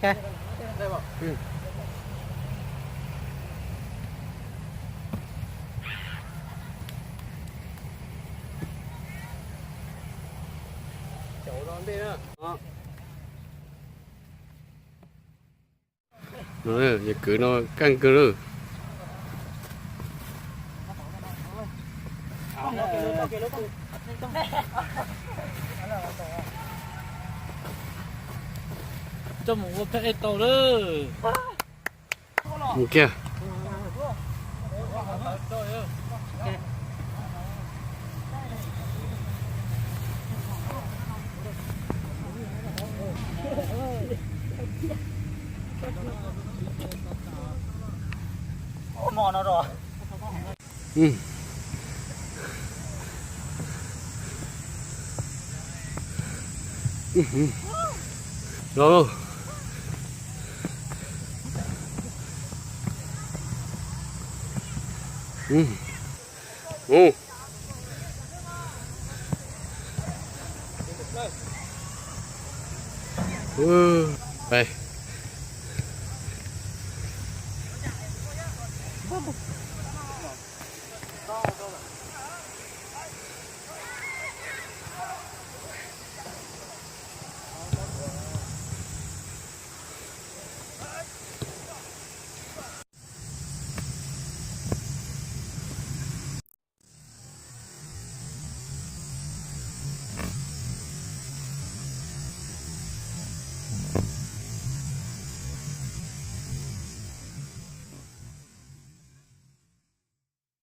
Yawg kwv no kaj kawg lawm. Coj mus ua pheej ej tau lawm. Mus kiag. Los lauj. Mus. Pais.